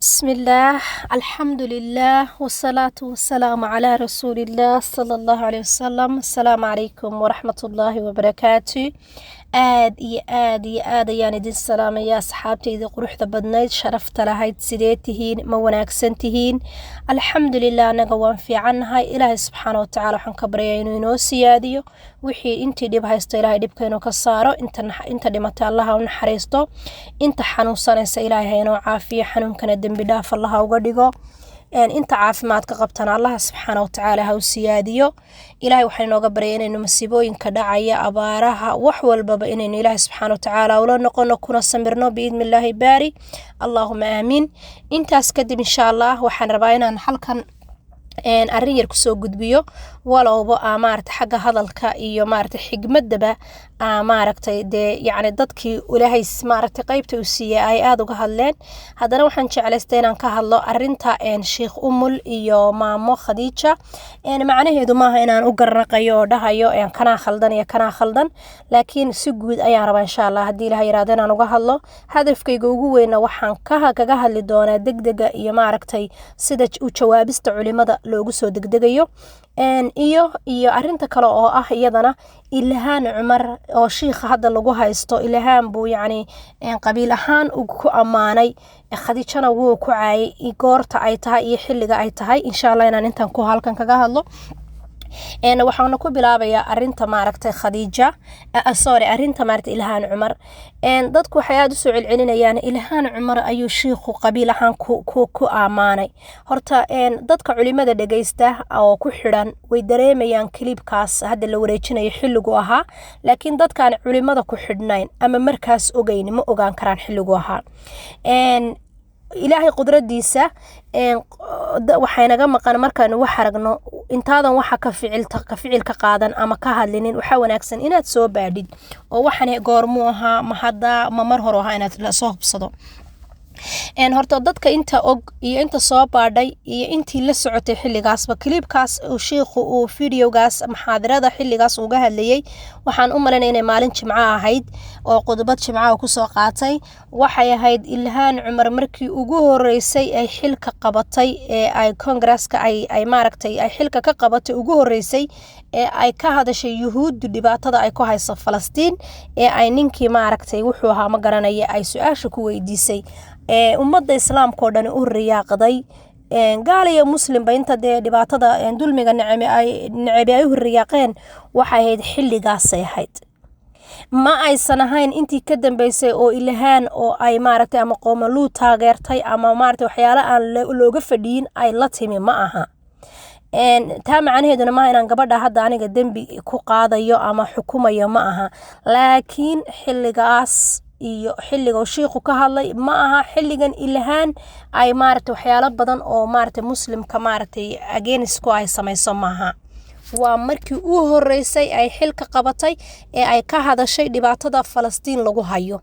بسم الله، الحمد لله، والصلاة والسلام على رسول الله صلى الله عليه وسلم. السلام عليكم ورحمة الله وبركاته. Aad iyo aad iyo aad ayaan idin salaamaya, asxaabtayda quruxda badnayd, sharafta lahayd. Sidee tihiin? Ma wanaagsan tihiin? Alxamdulilah, anaga waan fiicannahay. Ilaahay subxaana watacaala waxaan ka baryaa inuu inoo siyaadiyo. Wixii intii dhib haysto, Ilaahay dhibka inuu ka saaro. Inta dhimatay, Allaha u naxariisto. Inta xanuunsanaysa, Ilaahay ha inoo caafiyo, xanuunkana dembi dhaaf Allaha uga dhigo. Inta caafimaadka qabtana, Allaha subxaana watacaala ha u siyaadiyo. Ilahay waxaa inooga baryay inaynu masiibooyinka dhacaya, abaaraha, wax walbaba inaynu Ilaahay subxaana watacaala ula noqono, kuna samirno, biidni Illaahi baari. Allaahuma aamiin. Intaas kadib, insha Allah, waxaan rabaa inaan halkan arrin yar kusoo gudbiyo, walowba aa maaragtay xagga hadalka iyo maaragtay xigmadaba aa maaragtay dee yacni dadkii Ilaahay maaragtay qeybta uu siiyey ay aada uga hadleen. Haddana waxaan jeclaystay inaan ka hadlo arrinta Sheikh Umul iyo Maamo Khadiija. Macnaheedu maaha inaan u garnaqayo oo dhahayo kanaa khaldan iyo kanaa khaldan, laakiin si guud ayaan rabaa, insha Allah, haddii Ilaha yiraahdo, inaan uga hadlo. Hadafkayga ugu weyna waxaan kaga hadli doonaa degdega iyo maaragtay sida u jawaabista culimada loogu soo degdegayo, iyo arinta kale oo ah iyadana Ilhaan Cumar oo shiikha hadda lagu haysto. Ilhaan buu yacni qabiil ahaan ku ammaanay, Khadiijana wuu ku caayay. Goorta ay tahay iyo xilliga ay tahay, insha Allah, inaan intan ku halkan kaga hadlo. Waxaana ku bilaabayaa arinta maaragtay Khadiija, sorry, arinta maaragtay Ilhaan Cumar. Dadku waxay aada usoo celcelinayaan Ilhaan Cumar ayuu shiikhu qabiil ahaan ku ammaanay. Horta dadka culimada dhegeysta oo ku xidhan way dareemayaan clipkaas hadda la wareejinayo xilligu ahaa, laakiin dadkaan culimada ku xidhnayn ama markaas ogeyn ma ogaan karaan xilligu ahaa. Ilaahay qudradiisa, waxaynaga maqan markaanu wax aragno, intaadan waxa ka ficil ka qaadan ama ka hadlinin, waxaa wanaagsan inaad soo baadhid oo waxan goormuu ahaa, ma hadda, ma mar hore ahaa, inaad soo hubsado. Horta dadka inta og iyo inta soo baadhay iyo intii la socotay xilligaasba, clipkaas shiikhu uu videogaas muxaadarada xilligaas uga hadlayay, waxaan u malaynaya inay maalin Jimco ahayd oo khudbad Jimcaha kusoo qaatay. Waxay ahayd Ilhaan Cumar markii ugu horeysay ay xilka qabatay ee ay Congresska ay maaragtay ay xilka ka qabatay ugu horeysay ee ay ka hadashay Yuhuuddu dhibaatada ay ku hayso Falastiin, ee ay ninkii maaragtay wuxuu ahaa ma garanaya ay su-aasha ku weydiisay ee ummadda Islaamka oo dhan u riyaaqday, gaal iyo muslimba, inta dee dhibaatada dulmiga necebi ay u riyaaqeen. Waxay ahayd xilligaasay ahayd, ma aysan ahayn intii ka dambeysay oo Ilhaan oo ay maaragtay ama qoomaluu taageertay ama maaragtay waxyaalo aan looga fadhiyin ay la timi, ma aha. Taa macnaheeduna maaha inaan gabadha hadda aniga dembi ku qaadayo ama xukumayo, ma aha. Laakiin xilligaas iyo xilliga shiiku ka hadlay ma aha xilligan Ilhaan ay maaragtay waxyaalo badan oo maaragtay muslimka maaragtay against ay samayso, maaha. Waa markii u horeysay ay xilka qabatay ee ay ka hadashay dhibaatada Falastiin lagu hayo.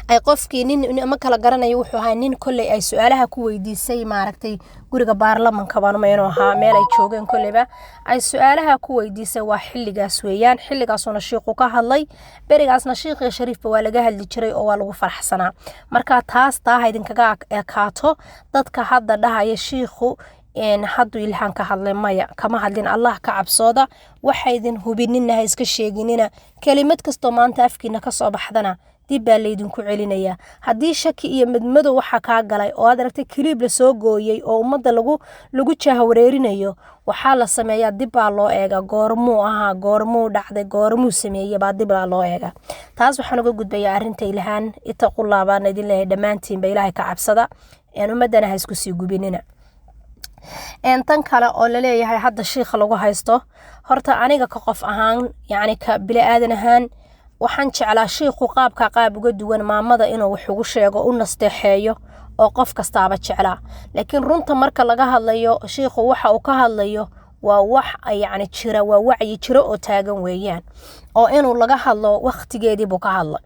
Ay qofkii nin ma kala garanayo wuxuu ahaa, nin kolley ay su-aalaha ku weydiisay maaragtay guriga baarlamanka baan inuu ahaa, meel ay joogeen kolleyba ay su-aalaha ku weydiisay. Waa xilligaas weeyaan, xilligaasuna shiiqu ka hadlay. Berigaasna shiiqiyo shariifba waa laga hadli jiray oo waa lagu faraxsanaa. Marka taas taa ha idinkaga ekaato dadka hadda dhahaya shiikhu hadduu Ilhaan ka hadlay. Maya, kama hadlin. Allah ka cabsooda, waxaydin hubinina ha iska sheeginina. Kelimad kastoo maanta afkiina kasoo baxdana dib baa laydinku celinayaa. Haddii shaki iyo madmadow waxaa kaa galay oo aad aragtay clip la soo gooyey oo ummadda lagu jahawareerinayo, waxaa la sameeyaa dib baa loo eegaa: goormuu ahaa, goormuu dhacday, goormuu sameeyey baa dib baa loo eegaa. Taas waxaan uga gudbayaa arrinta Ilhaan. Itaqullah baan idin leeyahay dhammaantiinba, Ilaahay ka cabsada, ummaddana ha isku sii gubinina. Tan kale oo laleeyahay hadda shiikha lagu haysto, horta aniga ka qof ahaan, yacni ka bili-aadan ahaan, waxaan jeclaa shiikhu qaabka qaab uga duwan maamada inuu wax ugu sheego, u nasteexeeyo, oo qof kastaaba jeclaa. Laakiin runta marka laga hadlayo, shiikhu waxa uu ka hadlayo waa wax yacni jira, waa wacyi jiro oo taagan weeyaan, oo inuu laga hadlo wakhtigeedii buu ka hadlay.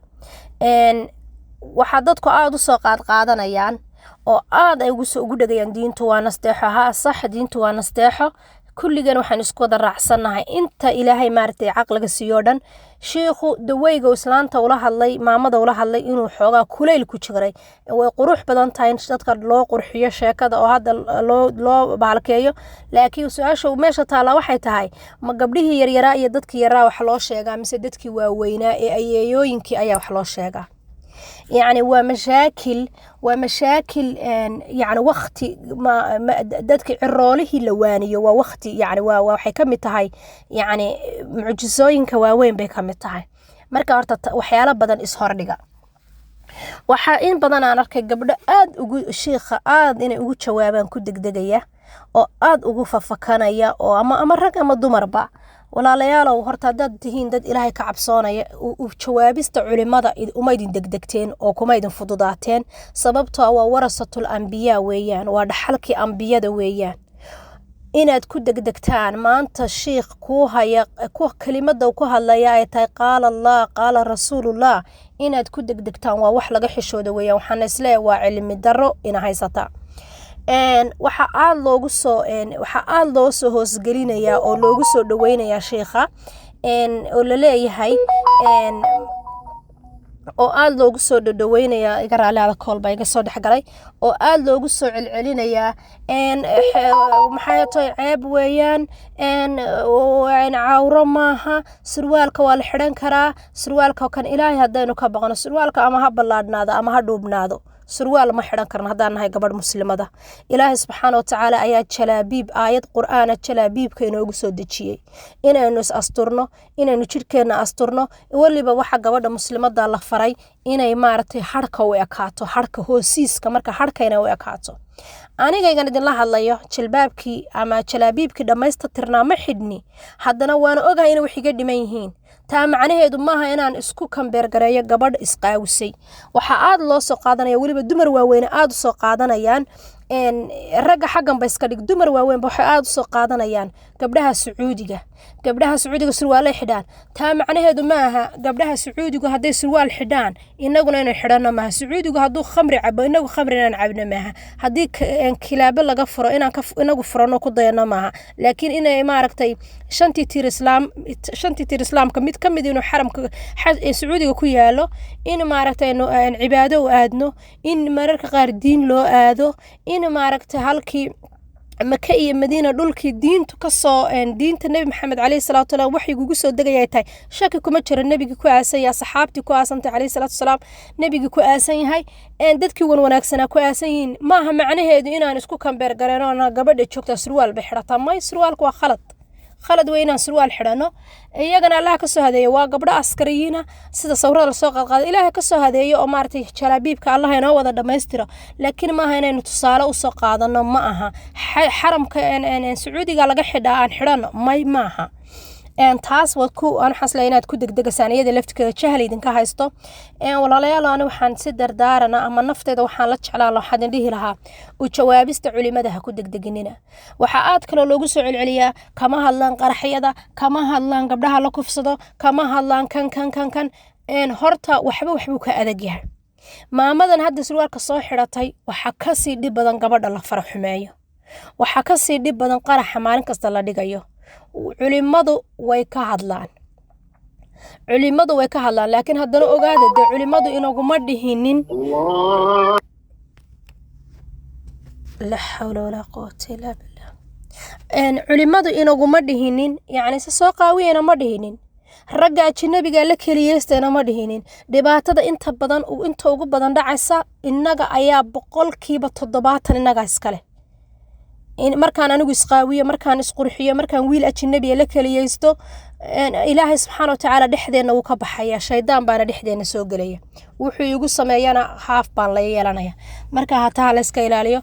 Waxaa dadku aada usoo qaadqaadanayaan oo aada ay ugu dhegayaan diintu waa nasteexo. Haa, sax, diintu waa nasteexo. Kulligan waxaan isku wada raacsannahay inta Ilaahay maaragtay caqliga siiyo dhan, shiikhu daweyga islaanta ula hadlay, maamada ula hadlay, inuu xoogaa kulayl ku jiray. Way qurux badan tahay in dadka loo qurxiyo sheekada oo hadda loo bahalkeeyo, laakiin su-aasha meesha taallaa waxay tahay: ma gabdhihii yaryaraa iyo dadkii yaraa wax loo sheegaa, mise dadkii waaweynaa ee ayeeyooyinkii ayaa wax loo sheegaa? Yacni waa mashaakil. Yacni wakti ma dadki ciroolihii la waaniyo waa wakti, yacni waa waxay ka mid tahay, yacni mucjisooyinka waaweyn bay ka mid tahay. Marka horta waxyaalo badan ishordhiga. Waxaa in badan aan arkay gabdho aad ugu shiikha aad inay ugu jawaabaan ku degdegaya oo aad ugu fafakanaya, oo ama rag ama dumarba. Walaalayaalow, horta haddaad tihiin dad Ilaahay ka cabsoonaya, u jawaabista culimada uma idin degdegteen oo kuma idin fududaateen, sababtoo ah waa warasatul ambiyaa weeyaan, waa dhaxalkii ambiyada weeyaan. Inaad ku degdegtaan maanta shiikh kuu haya ku kelimada ku hadlaya ay tahay "Qaala Allah, qaala Rasuulullah", inaad ku degdegtaan waa wax laga xishooda weeyaan. Waxaana isleeyahay waa cilmi darro ina haysata. Waxaa aada loo soo hoosgelinayaa oo loogu soo dhaweynayaa shiikha, oo laleeyahay, oo aada loogu soo dhadhaweynayaa, iga raali, call baa iga soo dhexgalay, oo aada loogu soo celcelinayaa, maxay tahay, ceeb weeyaan, cawro maaha, surwaalka waa la xidhan karaa. Surwaalka kan Ilaahay haddaynu ka baqno, surwaalka ama ha ballaadhnaado ama ha dhuubnaado, surwaal ma xidhan karno haddaan nahay gabadh muslimada. Ilaahay subxaana watacaala ayaa jalaabiib, aayad Qur'aana jalaabiibka inoogu soo dejiyey, inaynu is asturno, inaynu jidhkeenna asturno. Weliba waxa gabadha muslimada la faray inay maaragtay harka u ekaato, harka hoosiiska, marka harka inay u ekaato. Anigaygan idinla hadlayo jilbaabkii ama jalaabiibkii dhammaystirnaa ma xidhni, haddana waana ogahay inay wax iga dhiman yihiin. Taa macnaheedu maaha inaan isku kambeergareeyo gabadh isqaawisay. Waxaa aada loo soo qaadanaya, weliba dumar waaweyne aada usoo qaadanayaan, ragga xaggan ba iska dhig, dumar waaweynba waxay aada usoo qaadanayaan gabdhaha Sacuudiga. Gabdhaha Sacuudiga surwaalay xidhaan. Taa macnaheedu ma aha gabdhaha Sacuudigu hadday surwaal xidhaan inaguna inay xidhanno maaha. Sacuudigu hadduu khamri cabo, inagu khamri inaan cabno maaha. Haddii kilaabo laga furo, inaan inagu furano ku dayano maaha. Laakiin inay maaragtay shantii tiir Islaamka mid ka mid inuu xaramka Sacuudiga ku yaalo, in maaragtay cibaado u aadno, in mararka qaar diin loo aado, in maaragtay halkii Maka iyo Madiina, dhulkii diintu kasoo, diinta Nebi Maxamed caleyhi salaatu wasalaam waxyigugu soo degayay tahay, shaki kuma jiro, nebigii ku aasan yahay, saxaabtii ku aasantay caleyhi salaatu wasalaam, nebigii ku aasan yahay, dadkii wan wanaagsanaa ku aasan yihiin, maaha macnaheedu inaan isku kambeer gareeno gabadha joogtaa surwaal bay xidhataa. May, surwaalku waa khalad, khalad wey inaan surwaal xidhano. Iyagana Allaha kasoo hadeeyo, waa gabdho askariyiina sida sawirada lasoo qaadqaaday. Ilaaha kasoo hadeeyo oo maaragtay jalaabiibka Allah inoo wada dhammaystiro, laakiin maaha inaynu tusaale usoo qaadano. Ma aha xaramka Sacuudiga laga xidhaa aan xidhano, may, maaha taas. Waad ku aan waxaan isleeyahay inaad ku degdegasaan iyada laftigeeda jahli idinka haysto. Walaalayaal, ani waxaan si dardaarana ama nafteyda waxaan la jeclaan, waxaan idin dhihi lahaa: u jawaabista culimada ha ku degdeginina. Waxaa aad kaloo loogu soo celceliyaa: kama hadlaan qaraxyada, kama hadlaan gabdhaha la kufsado, kama hadlaan kan kan kan kan. Horta waxba waxbuu ka adag yahay. Maamadan hadda surwaalka soo xidhatay waxaa kasii dhib badan gabadha la fara xumeeyo, waxaa kasii dhib badan qaraxa maalin kasta la dhigayo. Culimadu way ka hadlaan, culimadu way ka hadlaan, laakiin haddana ogaada dee culimadu inaguma dhihinin. La xawla walaa quwata illaa billah. Culimadu inaguma dhihinin, yacni se soo qaawiyena ma dhihinin, ragga ajnabiga la keliyeystayna ma dhihinin. Dhibaatada inta badan, inta ugu badan dhacaysa, innaga ayaa 70% innaga iskale. Markaan anigu isqaawiyo, markaan isqurxiyo, markaan wiil ajnabiya la keliyeysto, Ilaahay subxaana watacaala dhexdeenna wuu ka baxaya, shaydaan baana dhexdeenna soo gelaya. Wuxuu igu sameeyana haaf baan la yeelanaya. Marka hataa la iska ilaaliyo.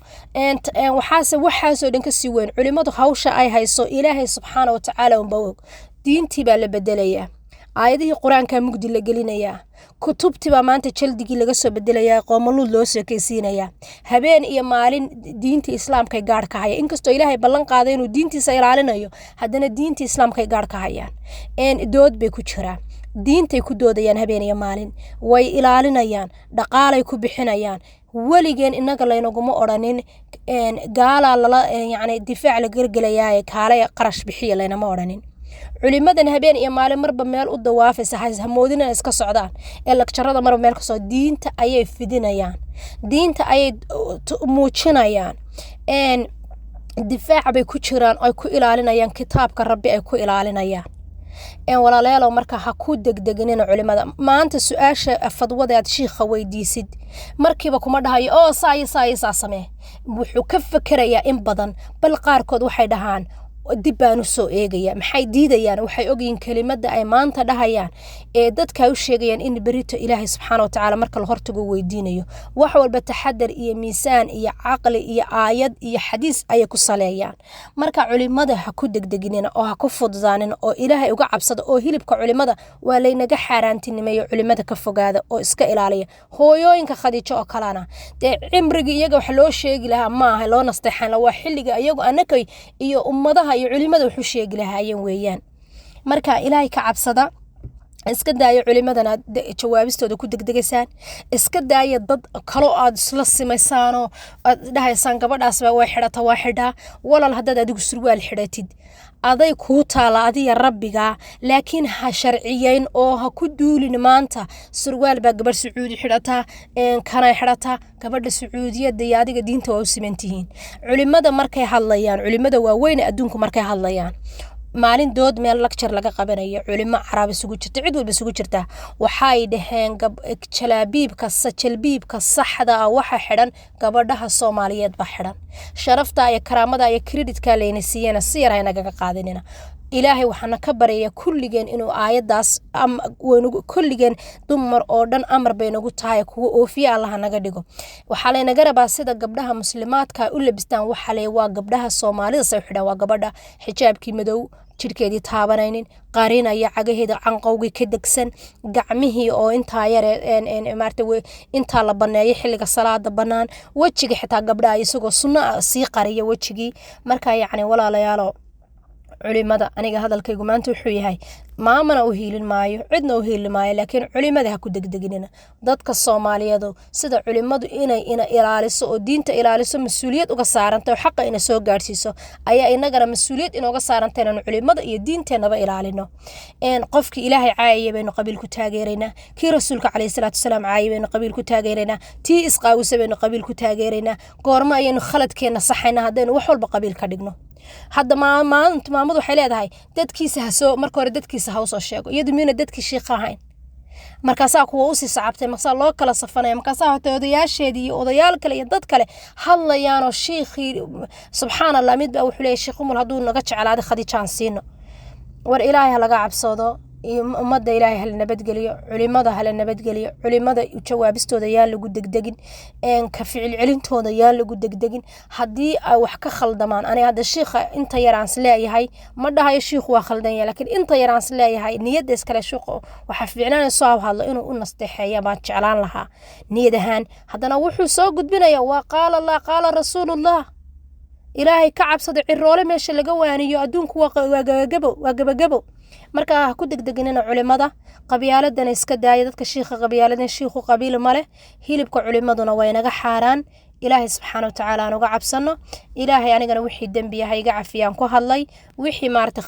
Waxaase waxaasoo dhan kasii weyn, culimadu hawsha ay hayso Ilaahay subxaana watacaala unba og. Diintii baa la bedelayaa, aayadihii Qur-aanka mugdi la gelinayaa, kutubtii baa maanta jaldigii laga soo bedelayaa, qoomaluud loo sheekaysiinayaa. Habeen iyo maalin diinta Islaamkay gaadh ka hayaan. Inkastoo Ilaahay ballan qaaday inuu diintiisa ilaalinayo, haddana diinta Islaamkay gaadh ka hayaan. Dood bay ku jiraan, diintay ku doodayaan habeen iyo maalin, way ilaalinayaan, dhaqaalay ku bixinayaan. Weligeen inaga laynaguma odhanin gaalaa lala yacni difaac la gelgelayaaye kaalaya qarash bixiya, laynama odhanin. Culimadan habeen iyo maalin marba meel u dawaafaysa hamoodina iska socdaan ee lagjarada marba meel kasoo, diinta ayay fidinayaan, diinta ayay muujinayaan, difaac bay ku jiraan, ay ku ilaalinayaan kitaabka Rabbi ay ku ilaalinayaan. Walaalayaalow, marka ha ku degdeginina culimada. Maanta su-aasha fadwada aad shiikha weydiisid, markiiba kuma dhahayo oo saa iyo saa iyo saa samee. Wuxuu ka fekerayaa in badan, bal qaarkood waxay dhahaan dib baan usoo eegaya. Maxay diidayaan? Waxay ogyihiin kelimada ay maanta dhahayaan ee dadka u sheegayaan in berito Ilaahay subxaana watacaala marka la hortago weydiinayo. Wax walba taxadar iyo miisaan iyo caqli iyo aayad iyo xadiis ayay ku saleeyaan. Marka culimada ha ku degdeginina oo ha ku fududaanina oo Ilaahay uga cabsada, oo hilibka culimada waa laynaga xaaraantinimeeyo. Culimada ka fogaada oo iska ilaaliya. Hooyooyinka Khadiijo oo kalena dee cimrigii iyaga wax loo sheegi lahaa maaha, loo nasteexan waa xilliga iyagu anaka iyo ummadaha iyo culimada waxu sheegi lahaayeen weeyaan. Marka Ilaahay ka cabsada, iska daaya culimadana aad jawaabistooda ku degdegaysaan, iska daaya dad kaloo aad isla simaysaanoo aad dhahaysaan gabadhaasba way xidhata, waa xidhaa. Walal, haddaad adigu surwaal xidhatid aday kuu taala adiya Rabbigaa, laakiin ha sharciyeyn oo ha ku duulin maanta surwaal baa gabadh Sacuudi xidhataa, kanay xidhataa gabadha Sacuudiyadda iyo adiga diinta waa u simantihiin. Culimada markay hadlayaan, culimada waaweyn adduunku markay hadlayaan, maalin dood meel lecture laga qabanayo, culimo Carab isugu jirta, cid walba isugu jirta, waxay dhaheen jalaabiibka, jalbiibka saxda ah waxa xidhan gabadhaha Soomaaliyeed baa xidhan. Sharafta iyo karaamada iyo creditka layna siiyana si yar haynagaga qaadinina. Ilaahay waxaana ka baryaya kulligeen inuu aayaddaas kulligeen dumar oo dhan amar bay nagu tahay, kuwa oofiya Allaha naga dhigo. Waxaa laynaga rabaa sida gabdhaha muslimaadka u labistaan. Waxa le waa gabdhaha Soomaalida say u xidhaan, waa gabadha xijaabkii madow jidhkeedii taabanaynin, qarinaya cagaheeda, canqowgii ka degsan, gacmihii oo intaa yare maarata intaa la baneeyo xilliga salaada banaan, wejiga xitaa gabdhaha isagoo sunno ah sii qariya wejigii. Marka yacni walaalayaalo, culimada aniga hadalkaygu maanta wuxuu yahay, maamana u hiilin maayo, cidna u hiilin maayo, laakiin culimada ha ku degdeginina. Dadka Soomaaliyeedu sida culimadu inay ina ilaaliso oo diinta ilaaliso mas-uuliyad uga saarantay oo xaqa ina soo gaadhsiiso, ayaa inagana mas-uuliyad inooga saarantay inaanu culimada iyo diinteenaba ilaalino. Qofkii Ilaahay caayaya baynu qabiil ku taageeraynaa, kii Rasuulka calayhi salaatu wasalaam caayay baynu qabiil ku taageeraynaa, tii isqaawisa baynu qabiil ku taageeraynaa. Goormo ayaynu khaladkeenna saxaynaa haddaynu wax walba qabiil ka dhigno? Hadda maanta maamadu waxay leedahay dadkiisa ha soo, marka hore dadkiisa ha usoo sheego. Iyadu miyuna dadkii shiiqa ahayn? Markaasaa kuwa usii sacabtay, markaasaa loo kala safanaya, markaasaa hota odayaasheedii iyo odayaal kale iyo dad kale hadlayaanoo shiikhii, subxaan Allah, mid baa wuxuu leeyahay Sheekh Umul hadduu naga jeclaaday Khadiijaan siino. War Ilaahay ha laga cabsado iyo ummadda Ilaahay hala nabadgeliyo, culimada hala nabadgeliyo. Culimada jawaabistooda yaan lagu degdegin, ka ficil celintooda yaan lagu degdegin haddii ay wax ka khaldamaan. Aniga hadda shiikha inta yaraan is leeyahay, ma dhahayo shiikhu waa khaldan yahay, laakiin inta yaraan is leeyahay niyadda iskale shiikhu waxaa fiicnaan soo hadlo inuu u nasteexeeya baan jeclaan lahaa niyad ahaan. Haddana wuxuu soo gudbinaya waa qaala Allah, qaala Rasuulullah. Ilaahay ka cabsada, ciroole meesha laga waaniyo, adduunku waa gabagabo, waa gabagabo. Marka ha ku degdeginina culimada, qabyaaladana iska daaya. Dadka shiikha qabyaaladan, shiikhu qabiil ma leh. Hilibka culimaduna waa inaga xaaraan. Ilaahay subxaana watacaala aan uga cabsano. Ilaahay anigana wixii dembi ah iga cafiyaan ku hadlay, wixii maarata.